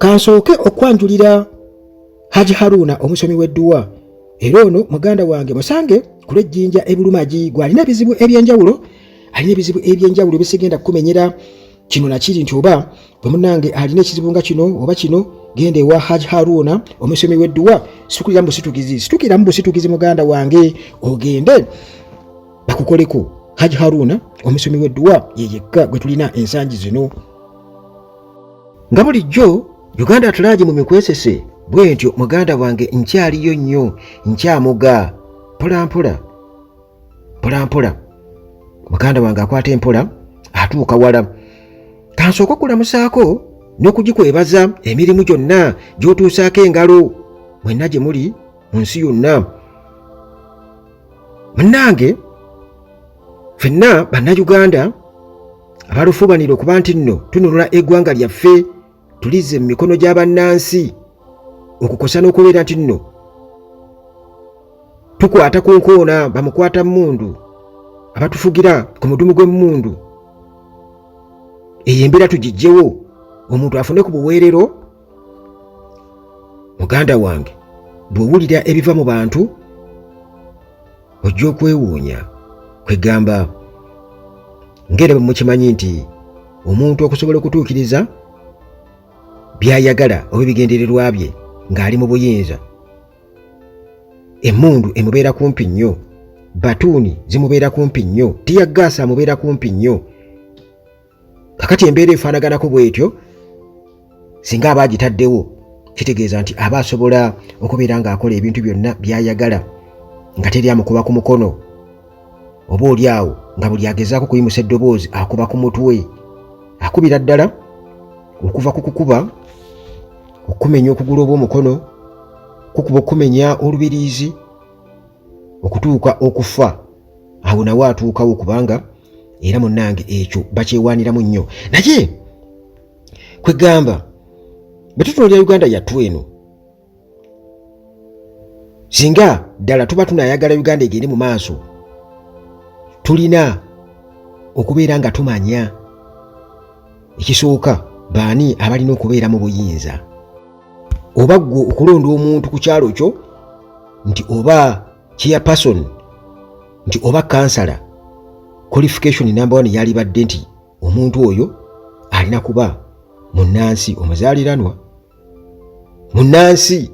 Kansooke okwanjulira Haji Haruna omusomi w'edduwa, era ono muganda wange musange ku lw'ejjinja ebulumagi gw'alina ebizibu eby'enjawulo, alina ebizibu eby'enjawulo ebisigenda kukumenyera kino nakiri nti oba bwe munange alina ekizibu nga kino oba kino, genda ewa Haji Haruna omusomi w'edduwa. Situkiramu busitukizi, situkiramu busitukizi muganda wange, ogende bakukoleko. Haji Haruna omusomi w'edduwa ye yekka gwe tulina ensangi zino. Nga bulijjo Uganda atulaagi mu mikwesese bwentyo, muganda wange nkyaliyo nnyo, nkyamuga mpolampola mpolampola. Muganda wange akwata empola atuuka wala. Kansooka okulamusaako n'okugikwebaza emirimu gyonna gy'otuusaako engalo mwenna gye muli mu nsi yonna. Munnange, ffenna Bannayuganda abalufuubanira okuba nti nno tununula eggwanga lyaffe tulizze mu mikono gya bannansi, okukosa n'okubeera nti nno tukwata ku nkoona bamukwata mmundu abatufugira ku mudumu gw'emmundu, eyo embeera tugijjewo, omuntu afune ku buweerero. Muganda wange, bw'owulira ebiva mu bantu ojja okwewuunya. Kwegamba ng'era bwe mukimanyi nti omuntu okusobola okutuukiriza by'ayagala oba ebigendererwa bye ng'ali mu buyinza, emmundu emubeera kumpi nnyo, batuuni zimubeera kumpi nnyo, tiyaggaasi amubeera kumpi nnyo. Kakati embeera efaanaganako bw'etyo singa aba agitaddewo, kitegeeza nti aba asobola okubeera ng'akola ebintu byonna by'ayagala nga teri amukuba ku mukono, oba oli awo nga buli agezaako kuyimusa eddoboozi akuba ku mutwe, akubira ddala okuva ku kukuba okumenya okugulu oba omukono, kukuba okumenya olubiriizi, okutuuka okufa. Awo nawe atuukawo, kubanga era munnange ekyo bakyewaaniramu nnyo. Naye kwegamba bwe tutunuulira Uganda yattu eno, singa ddala tuba tunayagala Uganda egende mu maaso, tulina okubeera nga tumanya ekisooka baani abalina okubeera mu buyinza. Oba ggwe okulonda omuntu ku kyalo kyo nti oba chairperson, nti oba kansala, qualification number 1 yalibadde nti omuntu oyo alina kuba munnansi omuzaaliranwa, munnansi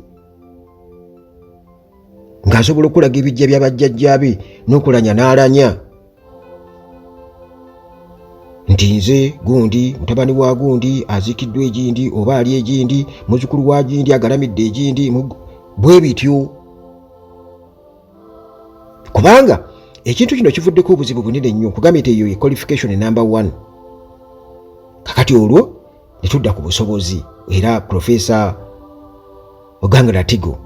ng'asobola okulaga ebijja bya bajjajjaabe n'okulanya n'alanya nti nze gundi mutabani wa gundi aziikiddwa egindi oba ali egindi, muzukulu wa gindi agalamidde egindi, bwe bityo. Kubanga ekintu kino kivuddeko obuzibu bunene nnyo. Nkugambye nti eyo ye qualification number 1. Kakati olwo ne tudda ku busobozi, era Profesa Oganga Latigo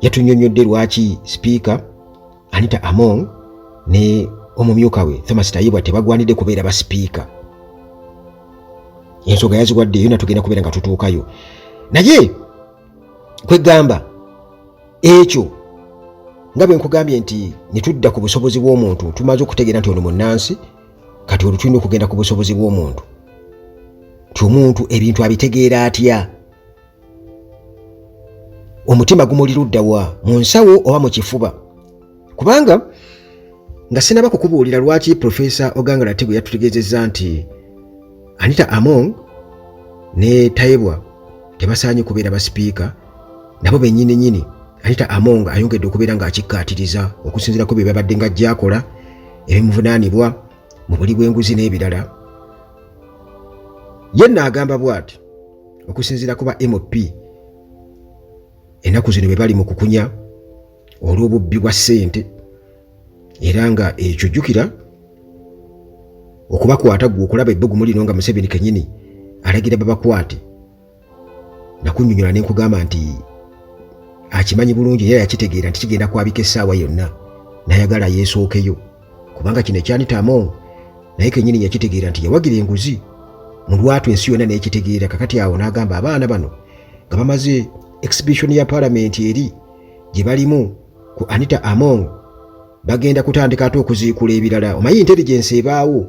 yatunyonnyodde lwaki Sipiika Anita Among ne omumyuka we Thomas Tayebwa tebagwanidde kubeera ba sipiika. Ensonga yaziwadde eyo, natugenda kubeera nga tutuukayo. Naye kwegamba ekyo nga bwe nkugambye nti ne tudda ku busobozi bw'omuntu, tumaze okutegeera nti ono munnansi, kati olwo tulina okugenda ku busobozi bw'omuntu, nti omuntu ebintu abitegeera atya, omutima gumuli ludda wa, mu nsawo oba mu kifuba? Kubanga nga sinaba kukubuulira lwaki Profesa Oganga Latigo yatutegeezezza nti Anita Among ne Tayebwa tebasaanye kubeera basipiika, nabo bennyini nnyini Anita Among ayongedde okubeera ng'akikkaatiriza okusinziira ku bye babadde nga ajja akola ebimuvunaanibwa mu buli bw'enguzi n'ebirala. Ye nno agamba bw'ati, okusinziira ku ba MP ennaku zino bwe bali mu kukunya olw'obubbi bwa ssente, era nga ekyo jjukira okubakwata ggwe okulaba ebbugumu lino nga Museveni kennyini alagira babakwate. Nakunnyonnyola ne nkugamba nti akimanyi bulungi era yakitegeera nti kigenda kwabika essaawa yonna, n'ayagala yeesookeyo, kubanga kino ekya Anita Among naye kennyini yakitegeera nti yawagira enguzi mu lwatu, ensi yonna n'ekitegeera. Kakati awo n'agamba abaana bano nga bamaze exhibition ya palamenti eri gye balimu ku Anita Among, bagenda kutandika ate okuziikula ebirala. Omanyi intelligence ebaawo,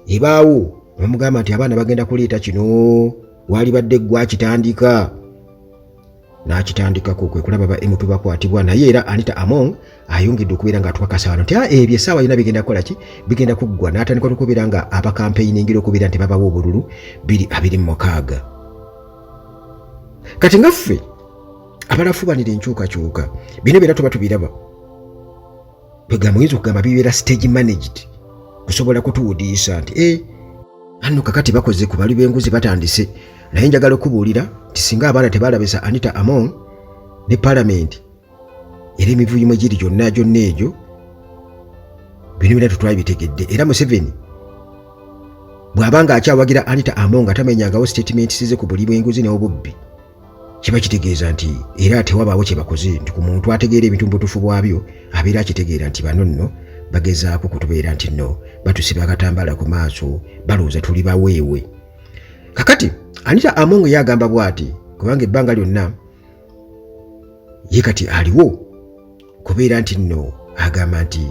ebaawo, bamugamba nti abaana bagenda kuleeta kino. Walibadde gwakitandika n'akitandikako kwe kulaba ba MP bakwatibwa. Naye era Anita Among ayongedde okubeera nga atukakasa wano nti ah, ebyo essaawa yonna bigenda kukola ki, bigenda kuggwa, n'atandika okubeera nga abakampeyingira okubeera nti babawa obululu 2026. Kati nga ffe abalafubanira enkyukakyuka, bino byonna tuba tubiraba, kwegamba oyinza okugamba bibeera stage managed kusobola kutuwudiisa nti e anno kakati bakoze ku bali b'enguzi batandise. Naye njagala okubuulira nti singa abaana tebalabisa Anita Among ne palamenti era emivuyo mwe giri gyonna gyonna egyo, bino byonna tetwali bitegedde. Era Museveni bw'aba nga akyawagira Anita Among atamenyangawo statement size ku buli bw'enguzi n'obubbi, kiba kitegeeza nti era tewabaawo kye bakoze, nti ku muntu ategeera ebintu mu butuufu bwabyo abeera akitegeera nti bano nno bagezaako kutubeera nti nno batusiba akatambaala ku maaso, balowooza tuli baweewe. Kakati Anita Among ye agamba bw'ati, kubanga ebbanga lyonna ye kati aliwo kubeera nti nno agamba nti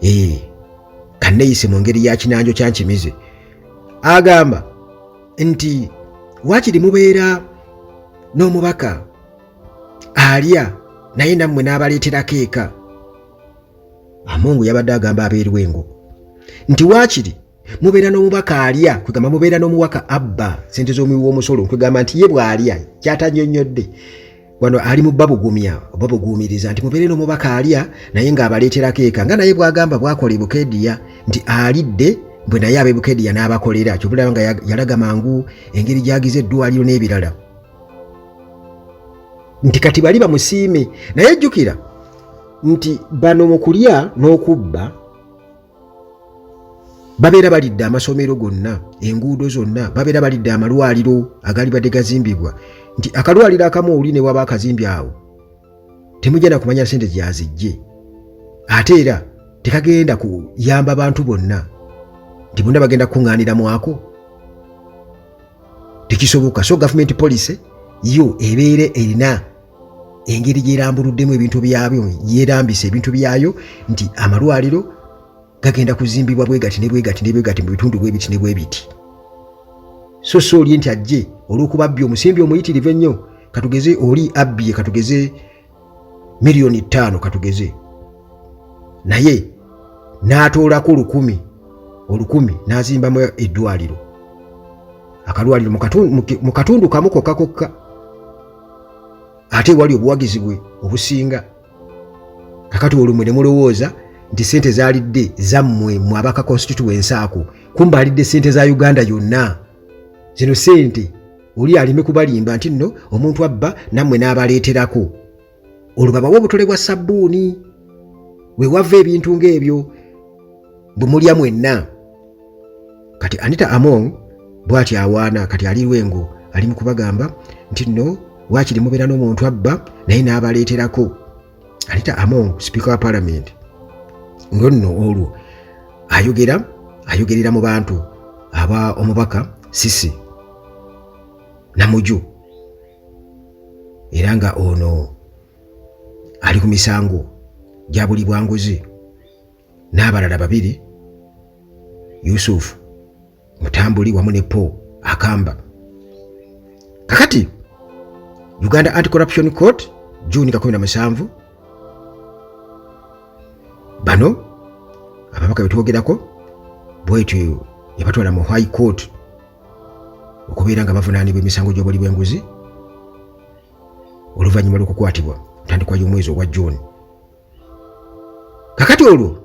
ee kanneeyise mu ngeri ya kinanjo kyankimize, agamba nti waakiri mubeera n'omubaka alya naye nammwe n'abaleeterako eka. Amongo yabadde agamba abeerwengo nti waakiri mubeera n'omubaka alya, kwegamba mubeera n'omuwaka abba sente z'omuwi w'omusolo, kwegamba nti ye bw'alya kyatanyonnyodde wano ali mu babugumya obabuguumiriza nti mubeere n'omubaka alya naye ng'abaleeterako eka, nga naye bw'agamba bw'akola e Bukeediya nti alidde bwe naye ab'e Bukeediya n'abakolera, kyobulaba nga yalaga mangu engeri gy'agize eddwaliro n'ebirala nti kati bali bamusiime. Naye jjukira nti bano mu kulya n'okubba babeera balidde amasomero gonna, enguudo zonna, babeera balidde amalwaliro agalibadde gazimbibwa, nti akalwaliro akamu oli ne waba akazimbi awo temujja na kumanya sente gyazijje, ate era tekagenda kuyamba bantu bonna nti bonna bagenda kukuŋŋaanira mwako, tekisoboka. So gavumenti policy yo ebeera erina engeri gyerambuluddemu ebintu byabyo, yerambisa ebintu byayo nti amalwaliro gagenda kuzimbibwa bwegati ne bwegati ne bwegati mu bitundu bwebiti ne bwebiti. So si oli nti ajje olw'okuba abbye omusimbi omuyitirivu ennyo, katugeze oli abbye katugeze 5 miliyoni katugeze, naye n'atoolako lukumi olukumi n'azimbamu eddwaliro, akalwaliro mu katundu kamu kokka kokka, ate wali obuwagizi bwe obusinga. Kakati olwo mwe ne mulowooza nti sente zaalidde zammwe mwe abaka constituency ako, kumba alidde sente za Uganda yonna. Zino sente oli aleme kubalimba nti nno omuntu abba nammwe n'abaleeterako, olwo babawe obutole bwa sabbuuni wewava ebintu ng'ebyo bwe mulya mwenna. Kati Anita Among bw'ati awaana, kati ali Lwengo ali mu kubagamba nti nno waakiri mubeera n'omuntu abba naye n'abaleeterako. Anita Among, sipiika wa palamenti, nga nno olwo ayogera ayogerera mu bantu aba omubaka Sisi Namuju, era nga ono ali ku misango gya buli bwanguzi n'abalala babiri, Yusufu Mutambuli wamu ne Paul Akamba. Kakati Uganda Anti-Corruption Court Juni ka 17 bano ababaka betwogerako bwetyo yabatwala mu High Court okubeera nga bavunaanibwa emisango gy'obuli bw'enguzi oluvannyuma lw'okukwatibwa ntandikwa y'omwezi ogwa June. Kakati olwo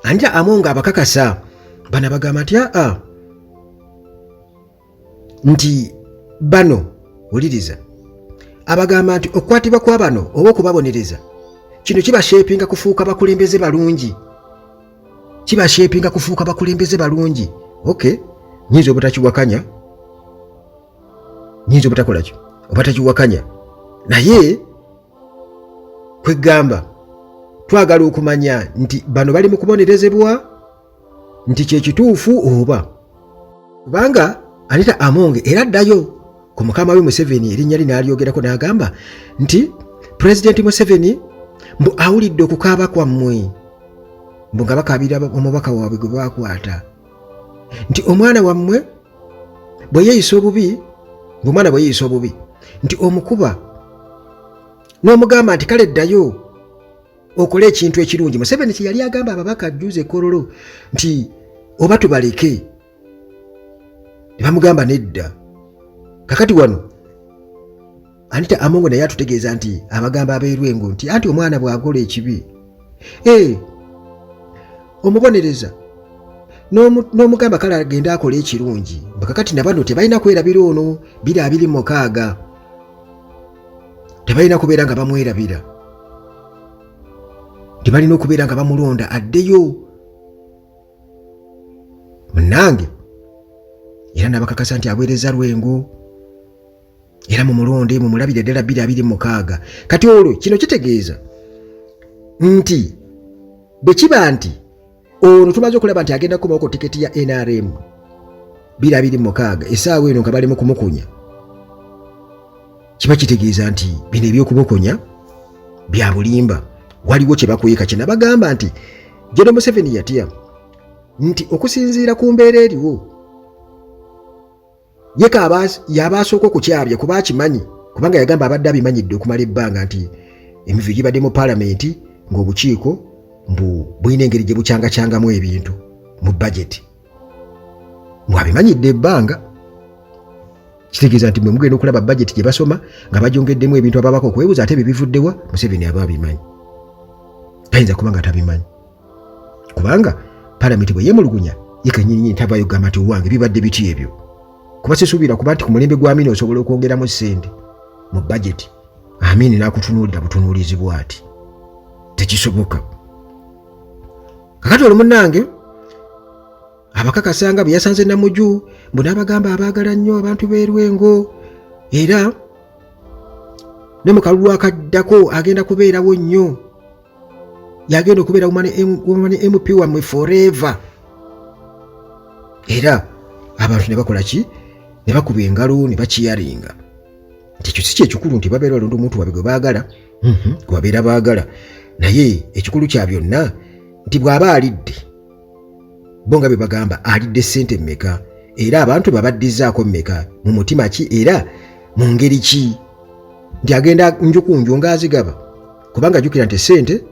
Anita Among abakakasa bano abagamba nti aa nti bano wuliriza, abagamba nti okukwatibwa kwa bano oba okubabonereza kino kibashepinga kufuuka bakulembeze balungi, kibashepinga kufuuka bakulembeze balungi. Okay, nyinza obutakiwakanya, nyinza obutakola kyo oba takiwakanya, naye kwegamba twagala okumanya nti bano bali mu kubonerezebwa nti kyekituufu oba, kubanga Anita Among era addayo ku mukama we Museveni, erinnya li n'alyogerako n'agamba nti Pulezidenti Museveni mbu awulidde okukaaba kwammwe, mbu nga bakaabira omubaka waabwe gwe bakwata, nti omwana wammwe bwe yeeyisa obubi, ng'omwana bwe yeeyisa obubi nti omukuba n'omugamba nti kale ddayo okole ekintu ekirungi. Museveni kye yali agamba ababaka jjuuzi e Kololo nti oba tubaleke, ne bamugamba nedda. Kakati wano Anita Amongo naye atutegeeza nti abagamba ab'erwengo nti anti omwana bw'akola ekibi ee omubonereza n'omugamba kale agende akole ekirungi. Kakati na bano tebalina kwerabira ono 2026, tebalina kubeera nga bamwerabira, nti balina okubeera nga bamulonda addeyo munnange. Era nabakakasa nti aweereza Lwengo era mumulonde mumulabire ddala 2026. Kati olwo kino kitegeeza nti bwe kiba nti ono tumaze okulaba nti agenda kukomawo ku tiketi ya NRM 2026, essaawa eno nga bali mu kumukunya, kiba kitegeeza nti bino ebyokumukunya bya bulimba, waliwo kye bakweka. Kye nabagamba nti General Museveni yatya nti okusinziira ku mbeera eriwo ye yaba asooka okukyabya, kuba akimanyi, kubanga yagamba abadde abimanyidde okumala ebbanga nti emivuyo gibadde mu paalamenti ng'obukiiko mbu bulina engeri gye bukyangakyangamu ebintu mu bajeti, mwabimanyidde ebbanga. Kitegeeza nti mwe mugenda okulaba bajeti gye basoma nga bagyongeddemu ebintu, ababaka okwebuuza ate bye bivuddewa. Museveni aba abimanyi, tayinza kuba nga tabimanyi, kubanga palamenti bwe yeemulugunya ye kennyininyini tavaayo kugamba nti owange bibadde biti ebyo, kuba sisuubira kuba nti ku mulembe gwa Amini osobola okwongeramu ssente mu bajeti, Amini n'akutunuulira butunuulizi bw'ati, tekisoboka. Kakati olwo munnange abakakasa nga bwe yasanze Namuju mbu n'abagamba abaagala nnyo abantu b'erwengo, era ne mu kalulu akaddako agenda kubeerawo nnyo, yagenda okubeera woman MP wammwe forever. Era abantu ne bakola ki? Ne bakuba engalo ne bakiyaringa nti ekyo si kyekikulu, nti babeera balonda omuntu waabwe gwe baagala, gwe babeera baagala, naye ekikulu kya byonna nti bw'aba alidde, bo nga bwe bagamba alidde ssente mmeka, era abantu babaddizaako mmeka, mu mutima ki era mu ngeri ki, nti agenda nju ku nju ng'azigaba, kubanga jjukira nti ssente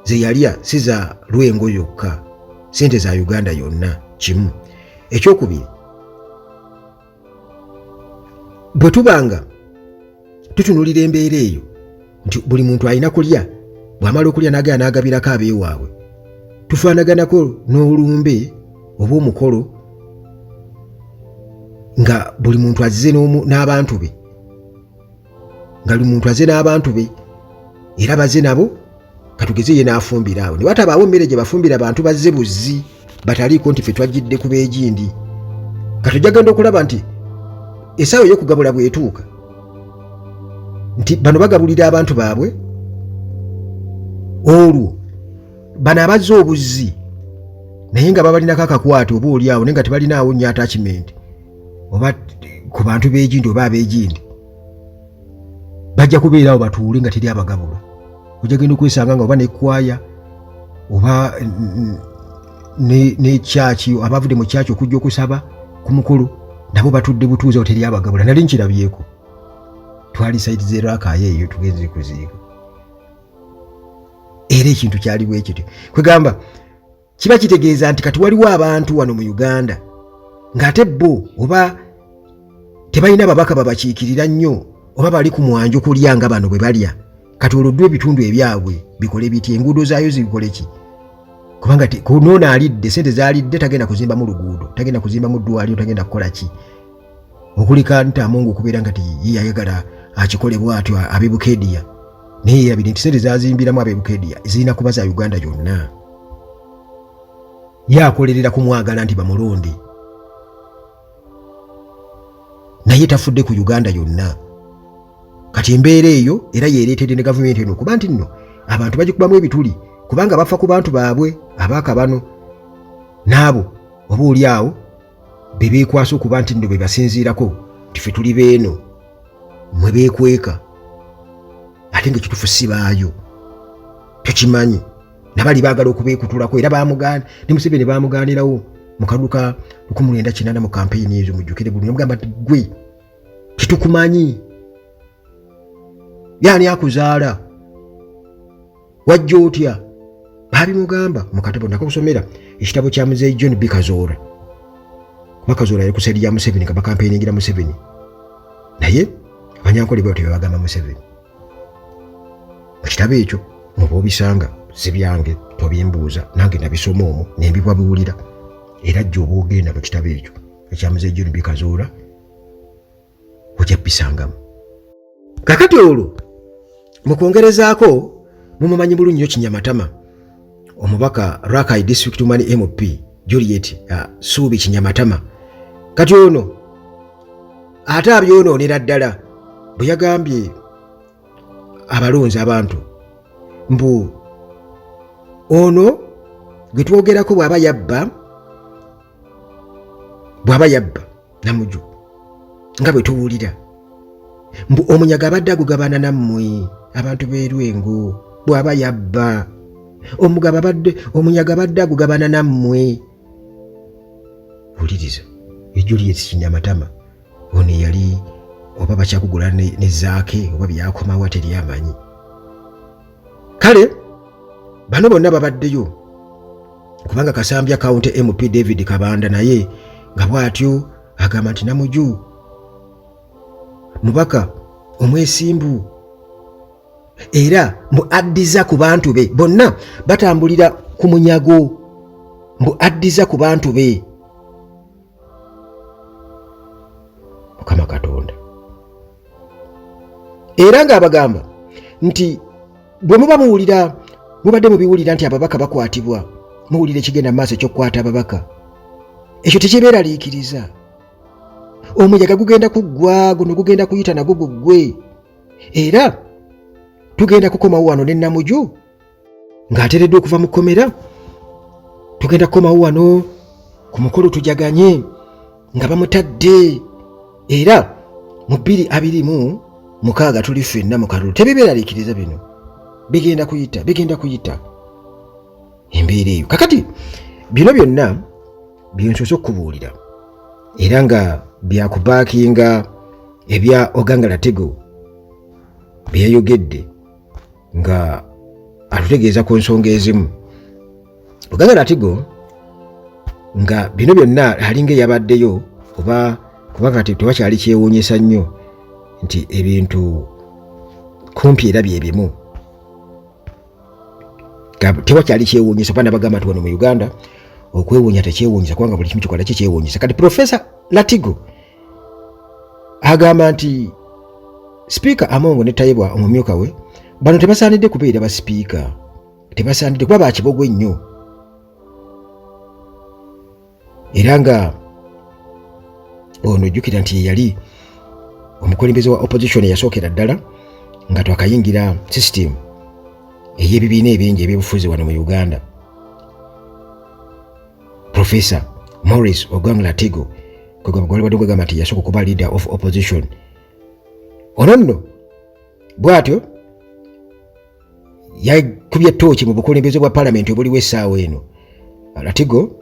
ze yalya si za Lwengo yokka, ssente za Uganda yonna. Kimu. Ekyokubiri, bwe tubanga tutunulira embeera eyo nti buli muntu alina kulya, bw'amala okulya n'agenda n'agabirako abeewaabwe, tufaanaganako n'olumbe oba omukolo nga buli muntu azze n'abantu be, nga buli muntu azze n'abantu be era bazze nabo, katugeze ye n'afumbira awo ne watabaawo emmere gye bafumbira bantu bazze buzzi bataliiko nti ffe twajjidde ku beegindi. Kati ojja genda okulaba nti essaawa ey'okugabula bw'etuuka nti bano bagabulira abantu baabwe, olwo bano abazze obuzzi naye nga babalinako akakwate oba oli awo naye nga tebalinaawo nnyo attachment oba ku bantu b'egindi oba ab'egindi, bajja kubeerawo batuule nga teri abagabula. Ojja genda okwesanga nga oba nekwaya oba nekyaki abavudde mu kyaki okujja okusaba ku mukolo nabo batudde butuuze awo teri abagabula. Nali nkirabyeko, twali site z'erwakaayo eyo tugenze kuziika, era ekintu kyali bwe kityo. Kwegamba kiba kitegeeza nti kati waliwo abantu wano mu Uganda ng'ate bo oba tebalina babaka babakiikirira nnyo, oba bali ku mwanjo kulya nga bano bwe balya. Kati olwo ddwa ebitundu ebyabwe bikole biti, enguudo zaayo zikole ki? Kubanga noono alidde sente zaalidde tagenda kuzimbamu luguudo, tagenda kuzimbamu ddwaliro, tagenda kukola ki okulika ntamungu okubeera nga ye yayagala akikole bw'atyo ab'e Bukedia, naye yerabire nti sente zazimbiramu ab'e Bukedia zirina kuba za Uganda yonna. Ye akolerera kumwagala nti bamulonde, naye tafudde ku Uganda yonna. Kati embeera eyo era yeereetedde ne gavumenti eno okuba nti nno abantu bagikubamu ebituli, kubanga bafa ku bantu baabwe abaakabano n'abo oba oli awo be beekwasa okuba nti nno be basinziirako nti ffe tuli beeno mwe beekweka, ate nga ekituufu si baayo tukimanyi. Nabali baagala okubeekutulako era bamugaana ne Museveni bamugaanirawo Mu kalulu ka 1980 mu kampeyini ezo, mujjukire bulungi, bamugamba nti gwe tetukumanyi, yaani akuzaala, wajja otya? Babimugamba mu katabo nakakusomera, ekitabo kya Muzeeyi John B Kazoora, kuba Kazoora yali ku side ya Museveni nga bakampeiningira Museveni, naye Abanyankole bwe batyo bebagamba Museveni. Mu kitabo ekyo muba obisanga, si byange, tobimbuuza, nange nabisoma omwo nembibwa biwulira. Era jja oba ogenda mu kitabo ekyo ekya Muzeeyi John B Kazoora ojja bisangamu. Kakati olwo mukwongerezaako, mumumanyi bulungi nnyo Kinyamatama, omubaka Rakai District Woman MP Juliet Suubi Kinyamatama. Kati ono ate abyonoonera ddala bwe yagambye abalonzi abantu mbu ono gwe twogerako bw'aba yabba, bw'aba yabba Namuju nga bwe tuwulira mbu omunyago abadde agugabana nammwe abantu b'Erwengo, bw'aba yabba omugabo abadde omunyago abadde agugabana nammwe. Wuliriza ye Juliet Kinyamatama ono eyali oba bakyakugula ne zaake oba byakomawo teri amanyi. Kale bano bonna babaddeyo kubanga Kasambya County MP David Kabanda naye nga bw'atyo agamba nti Namuju mubaka omwesimbu era mbu addiza ku bantu be bonna batambulira ku munyago, mbu addiza ku bantu be. Mukama Katonda! Era ng'abagamba nti bwe muba muwulira, mubadde mubiwulira nti ababaka bakwatibwa, muwulira ekigenda mu maaso ekyokukwata ababaka, ekyo tekibeeraliikiriza. Omuyaga gugenda kuggwa, guno gugenda kuyita nagwo guggwe, era tugenda kukomawo wano ne Namuju ng'ateereddwa okuva mu kkomera. Tugenda kukomawo wano ku mukolo tujaganye nga bamutadde, era mu 2026 tuli ffenna mu kalulu. Tebibeeraliikiriza, bino bigenda kuyita, bigenda kuyita embeera eyo. Kakati bino byonna byensoose okukubuulira era nga byakubaakinga ebya Oganga Latego byeyayogedde nga atutegeeza ku nsonga ezimu. Oganga Latigo nga bino byonna alinga eyabaddeyo oba, kuba kati tewakyali kyewuunyisa nnyo nti ebintu kumpi era bye bimu, tewakyali kyewuunyisa kuba nabagamba nti wano mu Uganda okwewuunya tekyewuunyisa, kubanga buli kimu kikola kikyewuunyisa. Kati Profesa Latigo agamba nti Sipiika Amongo ne Tayebwa omumyuka we bano tebasaanidde kubeera basipiika, tebasaanidde kuba bakibogwe nnyo, era nga ono ojjukira nti yeyali omukulembeze wa opposition eyasookera ddala nga twakayingira system ey'ebibiina ebingi ebyobufuzi wano mu Uganda. Professor Maurice Ogang Latigo gwalibadde gwegamba nti yasooka okuba leader of opposition. Ono nno bw'atyo yakubye ttooki mu bukulembeze bwa palamenti obuliwo essaawa eno. Latigo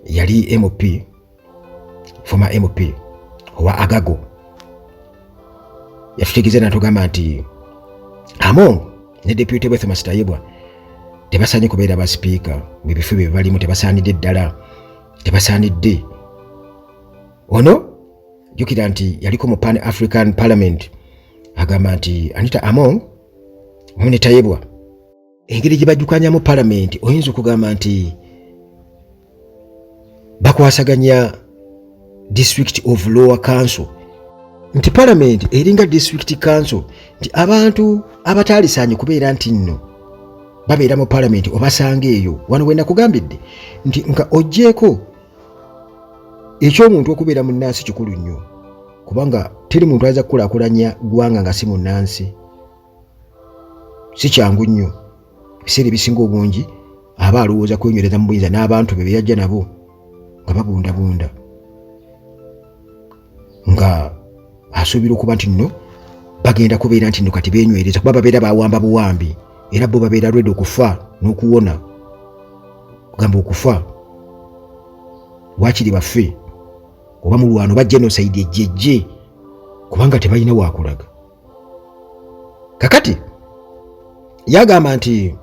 yali MP, former MP owa Agago, yatutegeeza natugamba nti Among ne deputy we Thomas Tayebwa tebasaanye kubeera ba sipiika mu bifo bye balimu, tebasaanidde ddala, tebasaanidde. Ono jjukira nti yaliko mu Pan African Parliament. Agamba nti Anita Among wamu ne Tayebwa, engeri gye bajjukanyamu palamenti, oyinza okugamba nti bakwasaganya district of lower council, nti palamenti eringa district council, nti abantu abataalisaanye kubeera nti nno babeera mu palamenti obasanga eyo. Wano we nakugambidde nti nga oggyeeko ekyomuntu okubeera munnansi kikulu nnyo, kubanga teri muntu ayinza kukulaakulanya ggwanga nga si munnansi, si kyangu nnyo. Ebiseera ebisinga obungi aba alowooza kwenywereza mu buyinza n'abantu be beyajja nabo nga babundabunda, nga asuubira okuba nti nno bagenda kubeera nti nno kati benywereza, kuba babeera bawamba buwambi, era bo babeera ready okufa n'okuwona, kugamba okufa. Wakiri bafe oba mulwano oba genocide ejjejje, kubanga tebalina wakulaga. Kakati yagamba nti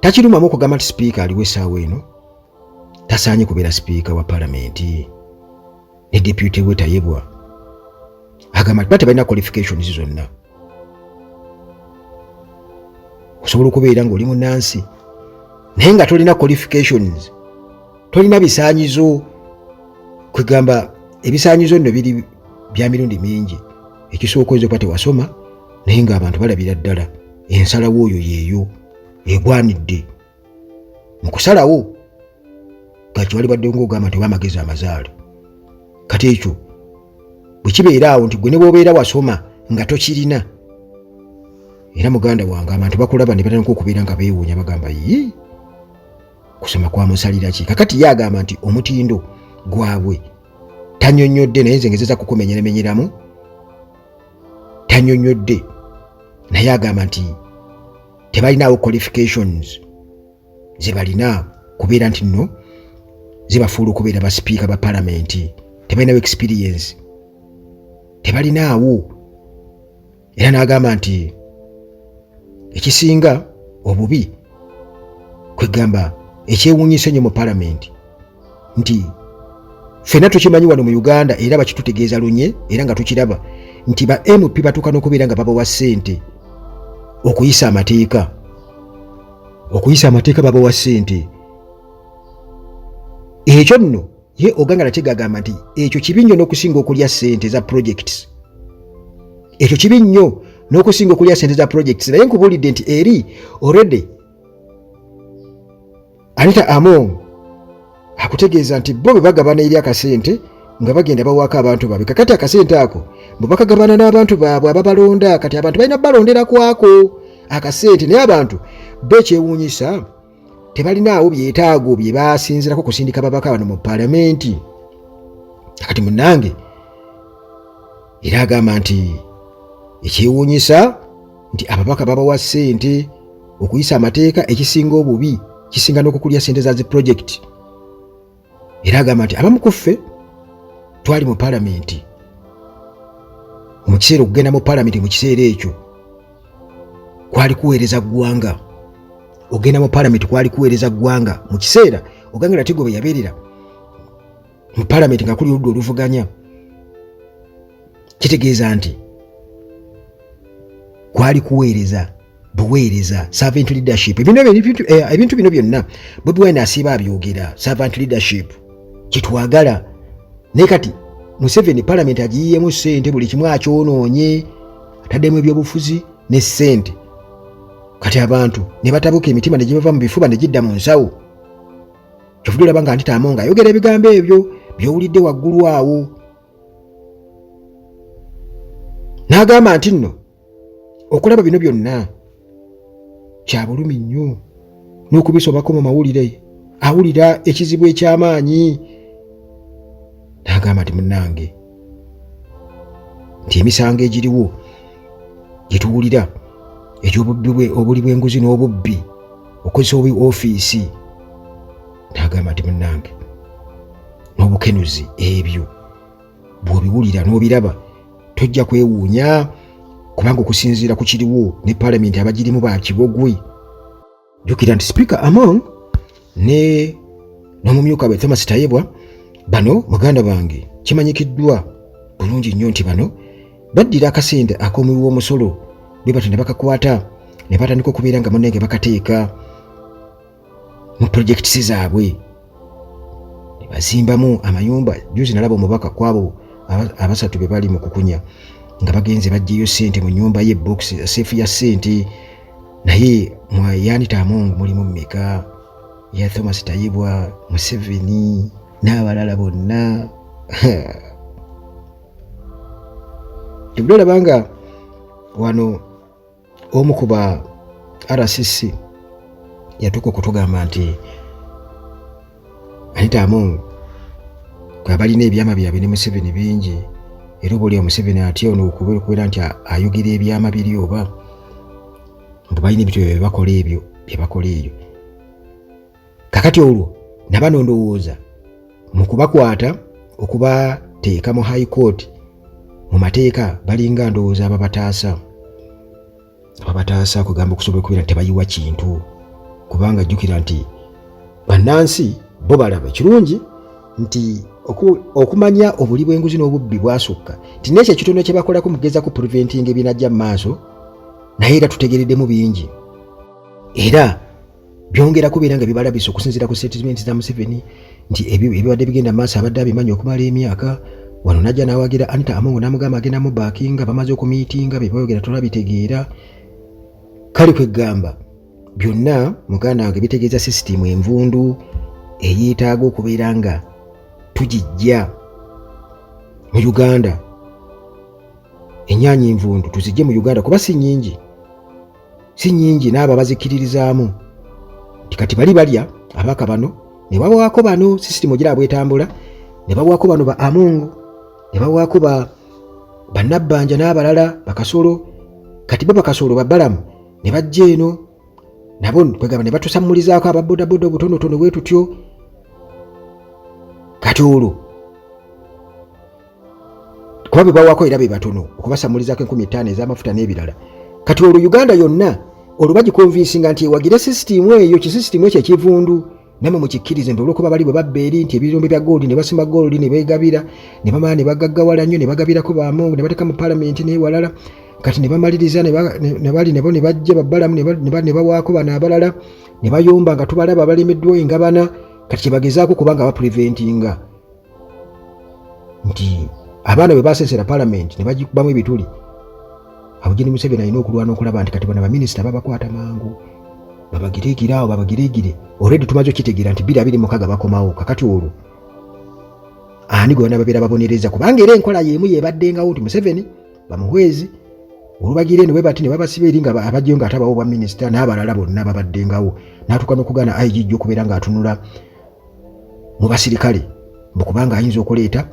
takirumamu okugamba nti sipiika aliwo essaawa eno tasaanye kubeera sipiika wa palamenti ne deputy we Tayebwa. Agamba nti tebalina qualifications zonna. Osobola okubeera ng'oli munnansi naye nga tolina qualifications, tolina bisaanyizo. Kwegamba ebisaanyizo nno biri bya mirundi mingi. Ekisooka, oyinza okuba tewasoma, naye ng'abantu balabira ddala ensalawo oyo yeeyo egwanidde mu kusalawo. Kati wali badde ngaogamba nti oba amagezi amazaale. Kati ekyo bwe kibeera awo nti gwe ne bw'obeera wasoma nga tokirina, era muganda wange abantu bakulaba ne batandika okubeera nga beewuunya, bagamba, "Yi, kusoma kwamusalira ki?" Kakati ye agamba nti omutindo gwabwe tanyonyodde, naye nze ngezeza kukumenyeramenyeramu. Tanyonyodde, naye agamba nti tebalinawo qualifications ze balina kubeera nti nno zibafuula okubeera basipiika ba palamenti. Tebalinawo experience, tebalinaawo. Era n'agamba nti ekisinga obubi, kwegamba ekyewuunyisa ennyo mu palamenti, nti ffenna tukimanyi wano mu Uganda, era bakitutegeeza lunye era nga tukiraba, nti ba MP batuuka n'okubeera nga babawa ssente okuyisa amateeka. Okuyisa amateeka babawa ssente. Ekyo nno ye Oganga Latega agamba nti ekyo kibi nnyo n'okusinga okulya ssente za projects. Ekyo kibi nnyo n'okusinga okulya ssente za projects. Naye nkubuulidde nti eri already Anita Among akutegeeza nti bo bwe bagabana eri akasente nga bagenda bawaako abantu baabwe. Kakati akasente ako bwe bakagabana n'abantu baabwe ababalonda, kati abantu balina balondera kwako akasente. Naye abantu bo ekyewuunyisa, tebalinaawo byetaago bye basinzirako kusindika babaka bano mu paalamenti. Kati munnange, era agamba nti ekyewuunyisa nti ababaka babawa ssente okuyisa amateeka, ekisinga obubi kisinga n'okukulya ssente za zi project. Era agamba nti abamu ku ffe twali mu paalamenti mu kiseera, okugenda mu paalamenti mu kiseera ekyo kwali kuweereza ggwanga. Ogenda mu paalamenti kwali kuweereza ggwanga. Mu kiseera Oganga Latigo bwe yabeerera mu paalamenti nga kuli oludda oluvuganya, kitegeeza nti kwali kuweereza buweereza, servant leadership. Ebintu bino byonna Bobi Wine asiiba abyogera, servant leadership kyetwagala. Naye kati Museveni palamenti agiyiyemu ssente, buli kimu akyonoonye, ataddemu ebyobufuzi ne ssente. Kati abantu ne batabuka, emitima ne gibava mu bifuba ne gidda mu nsawo. Kyovudde olaba nga Anita Among ayogera ebigambo ebyo by'owulidde waggulu awo, n'agamba nti nno okulaba bino byonna kya bulumi nnyo, n'okubisomako mu mawulire awulira ekizibu eky'amaanyi. N'agamba nti munnange, nti emisango egiriwo gye tuwulira egy'obubbi bwe, obuli bw'enguzi n'obubbi, okukozesa obubi ofiisi, n'agamba nti munnange, n'obukenuzi, ebyo bw'obiwulira n'obiraba tojja kwewuunya, kubanga okusinziira ku kiriwo ne paalamenti abagirimu ba kibogwe. Jjukira nti Sipiika Among ne n'omumyuka bwe Thomas Tayebwa, bano muganda bange kimanyikiddwa bulungi nnyo nti bano baddira akasente ak'omuwi w'omusolo bwe batyo ne bakakwata ne batandika okubeera nga munnange bakateeka mu projects zaabwe ne bazimbamu amayumba. Juzi nalaba omubaka kwabo abasatu be bali mu kukunya nga bagenze baggyeyo ssente mu nnyumba ye, box safe ya ssente. Naye mwa Anita Among mulimu mmeka? Ya Thomas Tayebwa, Museveni n'abalala bonna tebulolaba nga wano omu ku ba RCC yatuuka okutugamba nti Anita Among gwe balina ebyama byabwe ne Museveni bingi, era oba oli Museveni atya ono okubeera nti ayogera ebyama biri, oba mbu balina ebintu bye bakola, ebyo bye bakola eyo. Kakati olwo nabano ndowooza Mu kubakwata okubateeka mu High Court mu mateeka balinga ndowooza ababataasa ababataasa kugamba okusobola okubeera nti tebayiwa kintu, kubanga jjukira nti bannansi bo balaba ekirungi nti okumanya obuli bw'enguzi n'obubbi bwasukka, nti n'ekyo ekitono kye bakolako mu kugezaako preventing ebinajja mu maaso, naye era tutegereddemu bingi era byongera kubeera nga bibalabisa okusinziira ku statement za Museveni nti ebyo ebibadde bigenda maaso abadde abimanyi okumala emyaka. Wano najja n'awagira Anita Among n'amugamba agenda mu baakinga, bamaze okumiitinga, bye bayogera tolabitegeera. Kale kweggamba byonna muganda wange bitegeeza sisitimu envundu eyeetaaga okubeera nga tugijja mu Uganda. Enyaanya envundu tuzijje mu Uganda kuba si nnyingi, si nnyingi, n'abo abazikkiririzaamu nti kati bali balya abaka bano ne bawaako bano, sisitimu ogira bwetambula, ne bawaako bano ba Amungu, ne bawaako ba bannabbanja n'abalala bakasolo. Kati bo bakasolo babalamu ne bajja eno nabo kwegamba ne batusammulizaako ababodaboda obutonotono bwe tutyo. Kati olwo kuba bebawako era be batono okubasamulizako 5000 ez'amafuta n'ebirala. Kati olwo Uganda yonna olwo bagikonvinsinga nti ewagire sisitimu eyo, kisisitimu ekyo ekivundu, namwe mukikkirize nti olwokuba bali bwe babba eri nti ebirombe bya gold ne basima gold ne beegabira ne bamala ne bagaggawala nnyo ne bagabirako bamongo ne bateeka mu palamenti n'ewalala. Kati ne bamaliriza ne bali nabo ne bajja babbalamu ne bawaako bano abalala ne bayomba nga tubalaba balemeddwa engabana. Kati kyebagezaako kubanga bapreventinga nti abaana bwe basensera palamenti ne bagikubamu ebituli, awo Gen Museveni alina okulwana okulaba nti kati bano baminisita babakwata mangu, babagireegire awo, babagireegire. Already tumaze okitegeera nti 2026 bakomawo. Kakati olwo ani gwe banababeera babonereza? Kubanga era enkola y'emu yebaddengawo nti Museveni bamuhwezi olubagira eno bwe bati ne babasiba eri nga abajjayo nga atabawo bwa minisita n'abalala bonna babaddengawo, n'atuuka n'okugaana IGG okubeera ng'atunula mu basirikale mbu kubanga ayinza okuleeta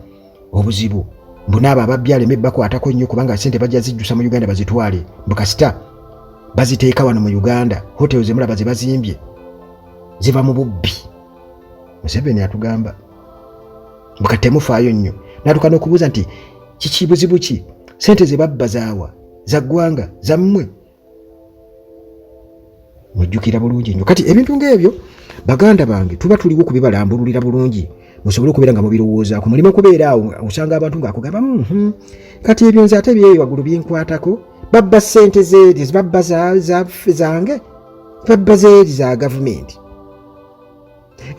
obuzibu, mbu n'abo ababbi aleme bakwatako nnyo kubanga sente bajja zijjusa mu Uganda bazitwale, mbu kasita baziteeka wano mu Uganda, hotels zemulaba ze bazimbye ziva mu bubbi. Museveni atugamba mbu kati temufaayo nnyo, n'atuuka n'okubuuza nti kiki buzibu ki, sente ze babba zaawa, za ggwanga, zammwe? Mujjukira bulungi nnyo. Kati ebintu ng'ebyo baganda bange tuba tuliwo kubibalambululira bulungi musobole okubeera nga mubirowoozaako, muleme okubeera awo osanga abantu ng'akugamba kati ebyo nze ate ebyeyo waggulu binkwatako, babba ssente zeeri, babba zange, babba zeeri za gavumenti,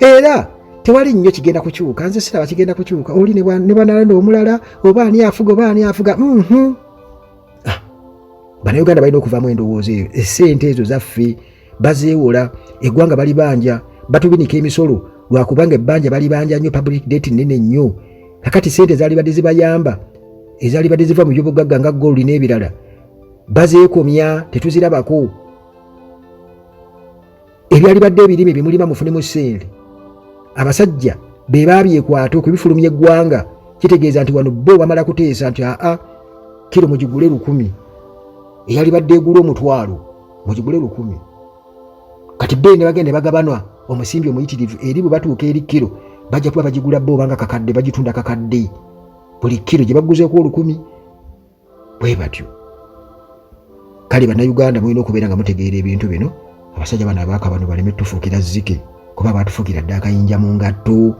era tewali nnyo kigenda kukyuka, nze siraba kigenda kukyuka, oli ne bwanalanda omulala oba ani afuga oba ani afuga. Bannayuganda balina okuvaamu endowooza eyo. Essente ezo zaffe, bazeewola eggwanga, balibanja, batubinika emisolo lwakubanga ebbanja balibanja nnyo, public debt nnene nnyo. Kakati sente ezaalibadde zibayamba, ezaalibadde ziva mu byobugagga nga gold n'ebirala, bazeekomya, tetuzirabako. Ebyalibadde ebirime bimulima mufunemu ssente, abasajja be baabyekwata okubifulumya eggwanga. Kitegeeza nti wano bo bamala kuteesa nti aa, kiro mugigule 1000, eyalibadde egula 50 mugigule 1000. Kati be ne bagenda ne bagabanwa omusimbi omuyitirivu eri. Bwe batuuka eri kiro bajja kuba bagigula bo obanga kakadde, bagitunda kakadde buli kiro gye baguzeeko 1000, bwe batyo. Kale Bannayuganda mulina okubeera nga mutegeera ebintu bino, abasajja bano abaaka bano baleme tufuukira zzike, kuba baatufuukira dda akayinja mu ngatto.